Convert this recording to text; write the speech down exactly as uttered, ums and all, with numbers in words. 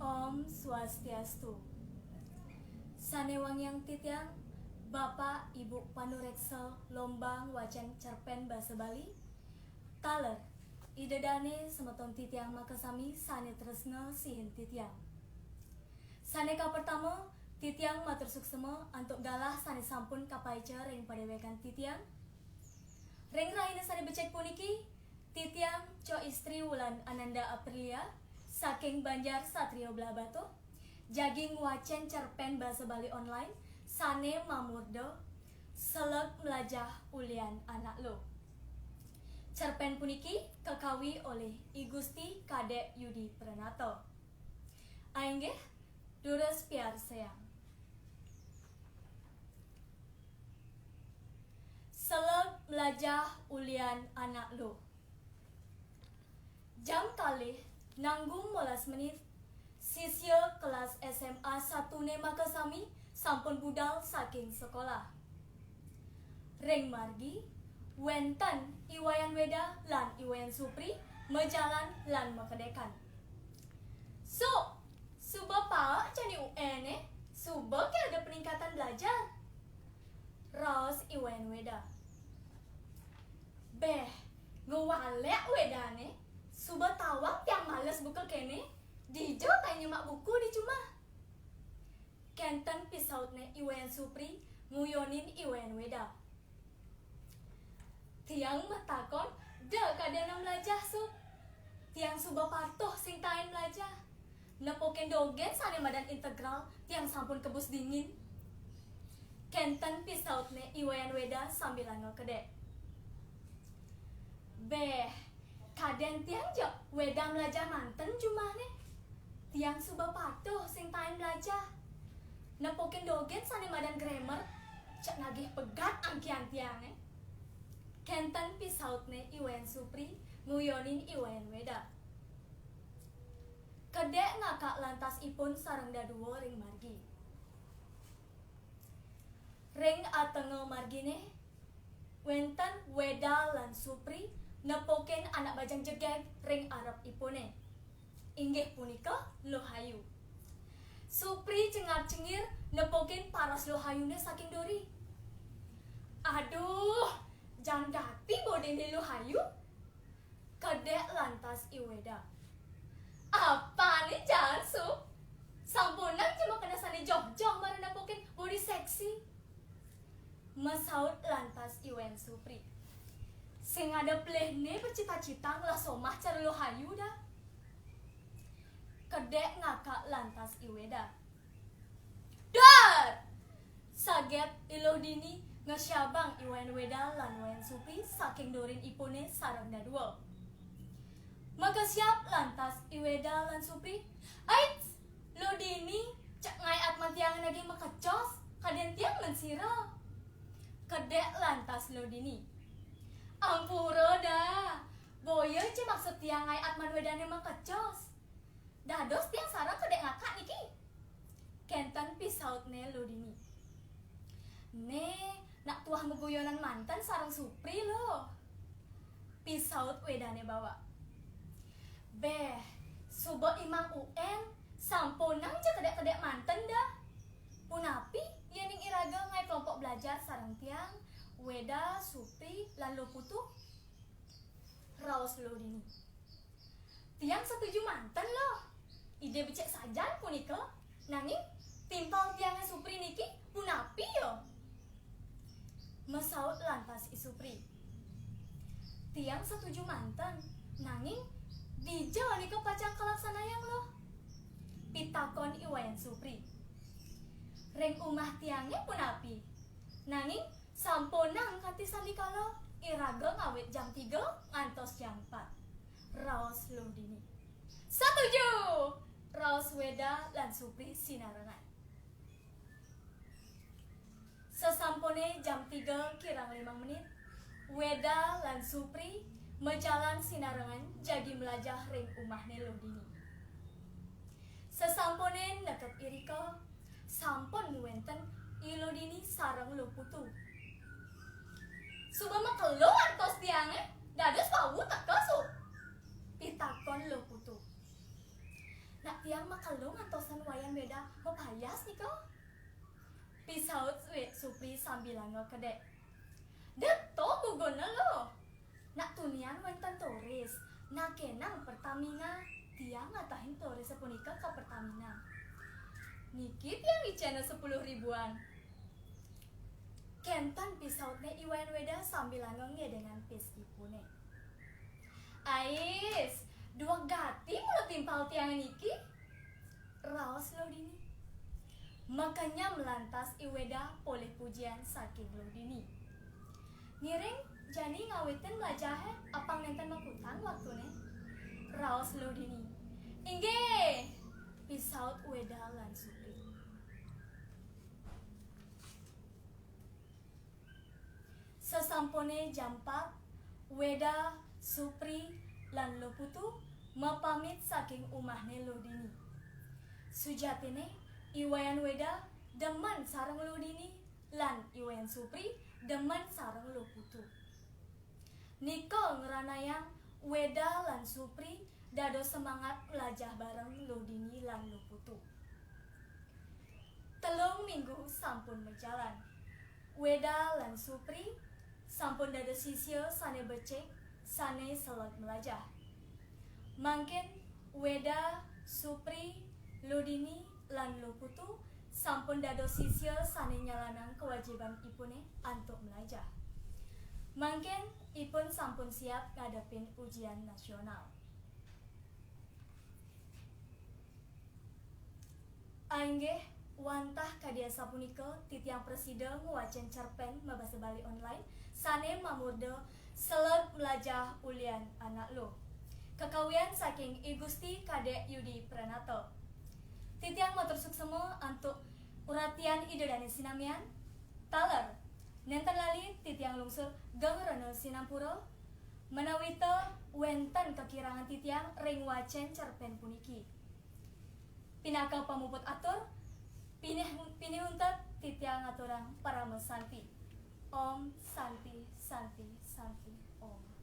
Om Swastiastu. Sane wangiang titiang, Bapak Ibu panureksa lomba ngwacen cerpen basa Bali. Taler, Ida dane semeton titiang makasami sane tresna sihin titiang. Sane kapertama, titiang matur suksema antuk galah sane sampun kapaica ring padewekan titiang. Ring rahina sane becik puniki, titiang Cok Istri Wulan Ananda Aprilia saking Banjar Satrio Blahbatuh, jagi ngwacen cerpen basa Bali online sane mamurda Seleg Mlajah Ulian Anak Luh. Cerpen puniki kakawi olih I Gusti Kadek Yudi Pranata. Ainggih, durus piarsayang. Seleg Mlajah Ulian Anak Luh. Jam kalih nanggung molas menit, sisya kelas S M A satune makasami sampun budal saking sekolah. Ring margi, wenten I Wayan Weda lan I Wayan Supri majalan lan makedekan. "Suk, suba paek jani U N e, suba ke ada peningkatan belajar," raos I Wayan Weda. "Beh, ngwalek Wedane, suba tawang tiang males buka kene, dija tai nyemak buku di jumah?" Kenten pisautne I Wayan Supri nguyonin I Wayan Weda. "Tiang matakon, da kadena mlajah, Sup. Tiang suba patuh sing taen mlajah. Nepukin dogen sane madan integral, tiang sampun kebus dingin." Kenten pisautne I Wayan Weda sambilanga kedek. "Beh, kaden tiang ja Weda mlajah manten jumahne. Tiang suba patuh sing taen mlajah. Nepukin dogen sane madan grammar, cak nagih pegat angkian tiange." Kenten pisautne I Wayan Supri nguyonin I Wayan Weda. Kedek ngakak lantas ipun sareng dadua ring margi. Ring atenga margine, wenten Weda lan Supri nepukin anak bajang jegeg ring arep ipune. Inggih punika Luh Ayu. Supri cengar-cengir nepukin paras Luh Ayune saking duri. "Aduh, jan gati bodene Luh Ayu." Kedek lantas I Weda. "Apane jan, Sup? Sampunang cuma kena sane joh-joh mara nepukin bodi seksi." Masaut lantas I Wayan Supri. "Sing ada pelihne becita-cita ngelah somah cara Luh Ayu da." Kedek ngakak lantas I Weda. "Dar!" Saget I Luh dini ngesiabang I Wayan Weda lan Wayan Supri saking durin ipune sareng dadua. Makesiab lantas I Weda lan Supri. "Aits, Luh dini, cak ngae atman tiange nagih makecos, kaden tiang men sira." Kedek lantas Luh dini. "Ampura da, boya ja maksud tiang ngae atman Wedane makecos. Dados tiang sareng kedek ngakak niki." Kenten pisautne Luh dini. "Ne, nak tuah maguyonan manten sareng Supri, Luh," pisaut Wedane bawak. "Beh, suba imang U N, sampunang ja kedek-kedek manten da. Punapi yening iraga ngae kelompok belajar sareng tiang, Weda, Supri, lan Luh Putu?" raos Luh dini. "Tiang setuju manten, Luh. Ide becik sajan punika, nanging timpal tiange Supri niki punapi ya?" Masaut lantas I Supri. "Tiang setuju manten, nanging dija nika pacang kalaksanayang, Luh?" pitakon I Wayan Supri. "Ring umah tiange punapi, nanging sampunang kanti sandikala, iraga ngawit jam tiga ngantos jam empat," raos Luh dini. "Setuju!" raos Weda lan Supri sinarengan. Sasampune jam tiga kirang limang menit, Weda lan Supri majalan sinarengan jagi mlajah ring umahne Luh dini. Sasampune neked irika, sampun wenten I Luh dini sareng Luh Putu. "Suba makelo antos tiange, dados wau teka, Sup?" pitakon Luh Putu. "Nak tiang Makelo ngantosan Wayan Weda mapayas nika? Pisaut Wé Supri sambilanga kedék. Dét to guguna lo. Nak tunian wénten turis, nak kénang Pertamina, tiang ngatahin turis punika ka Pertamina. Niki tiang icéna sepuluh ribuan. Kénten pisautné I Wayan Weda sambilanga ngedéngang pis ipuné. Ais, dueg gati mula timpal tiang niki, raos Luh Dini. Makenyem lantas I Weda polih pujian saking Luh Dini. Ngiring jani ngawitin mlajahé, apang nénten makutang waktuné, raos Luh Dini. Inggih, pisaut Weda lan Supri. Sasampuné jam pat, Weda, Supri, lan Luh Putu mapamit saking umahné Luh Dini. Sujatiné, I Wayan Weda demen sareng Luh Dini, lan I Wayan Supri demen sareng Luh Putu. Nika ngranayang Weda lan Supri dados semangat mlajah bareng Luh Dini lan Luh Putu. Telung minggu sampun majalan. Weda lan Supri sampun dados sisya sané becik, sané seleg mlajah. Mangkin Weda, Supri, Luh Dini, lan Luh Putu sampun dados sisya sané nyalanang kewajiban ipuné antuk mlajah. Mangkin ipun sampun siap ngadepin ujian nasional. Inggih, wantah kadi asapunika titiang prasida ngwacén cerpén mabasa Bali online sané mamurda Seleg Mlajah Ulian Anak Luh. Kakawian saking I Gusti Kadék Yudi Pranata. Titiang matur suksma antuk uratian Ida Dané sinamian. Taler, nénten lali titiang lungsur geng rena sinampura, ménawi ta wénten kakirangan titiang ring wacén cerpén puniki. Pinaka pamuput atur, pinih, pinih untat titiang ngaturang parama santi. Om Santi, Santi, Santi, Om.